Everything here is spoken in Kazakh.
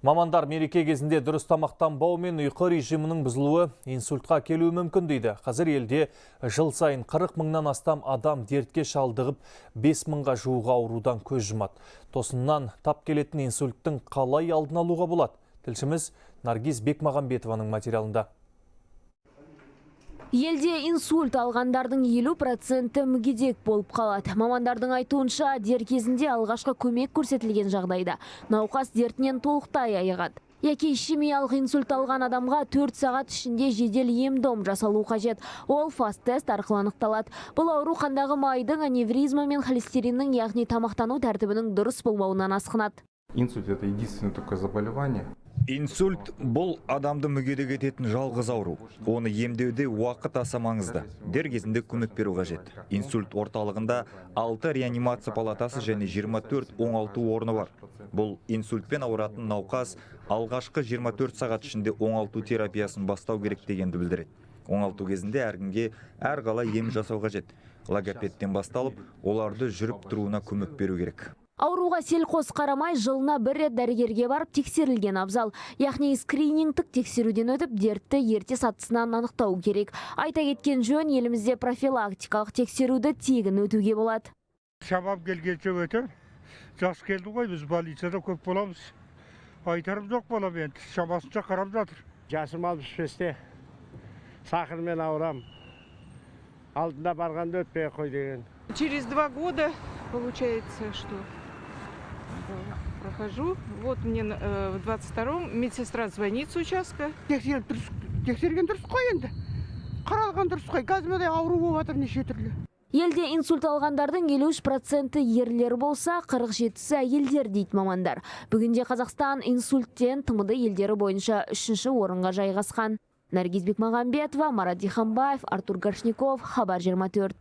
Мамандар мереке кезінде дұрыс тамақтанбау мен ұйқы режимінің бұзылуы инсультқа әкелуі мүмкін дейді. Қазір елде жыл сайын 40 мыңнан астам адам дертке шалдығып, 5 мыңға жуығы аурудан көз жұмады. Тосыннан тап келетін инсульттің қалай алдын алуға болады? Тілшіміз Наргиз Бекмағамбетованың материалында. Елде инсульт алғандардың 50%-і мүгедек болып қалады. Мамандардың айтуынша, дер кезінде алғашқы көмек көрсетілген жағдайда науқас дертінен толықтай айығады. Яки ишемиялық инсульт алған адамға 4 сағат ішінде жедел ем-дом жасалу қажет. Ол фаст-тест арқылы анықталады. Бұл ауру қандағы майдың, аневризма мен холестериннің, яғни тамақтану тәртібінің дұрыс болмауынан асқынады. Инсульт – это единственное такое заболевание. Инсульт – бұл адамды мүгедек ететін жалғыз ауру. Оны емдеуде уақыт аса маңызды. Дер кезінде көмек беру қажет. Инсульт орталығында 6 реанимация палатасы және 24 оңалту орны бар. Бұл инсультпен ауыратын науқас алғашқы 24 сағат ішінде оңалту терапиясын бастау керек дегенді білдіреді. Оңалту кезінде әркімге әрқалай ем жасау қажет. Логопедтен басталып, оларды жүріп тұруына көмек беру керек. Ауруға селқос қарамай, жылына бір рет дәрігерге барып тексерілген абзал. Яғни скринингтік тексеруден өтіп, дертті ерте сатысынан анықтау керек. Айта кеткен жөн, елімізде профилактикалық тексеруді тегін өтуге болады. Шамам келгенше өтем. Жас келді ғой, біз больницада көп боламыз. Айтарым жоқ, балам, енді шамасынша қарап жатыр. Жасым 65-те, сахармен ауырам. Алдында барғанда өтпей ақ қой деген. Через 2 года получается, что прохожу. Вот мне в 22-м медсестра звонит с участка. Тексеріп дұрыс, тексерген дұрыс қой енді. Қаралған дұрыс қой. Қазір мынадай ауру болып жатыр неше түрлі. Елде инсульт алғандардың 53%-і ерлер болса, 47-сі әйелдер дейді мамандар. Бүгінде Қазақстан инсульттен ТМД елдері бойынша үшінші орынға жайғасқан. Наргиз Бекмағамбетова, Марат Диханбаев, Артур Горшников, Хабар 24.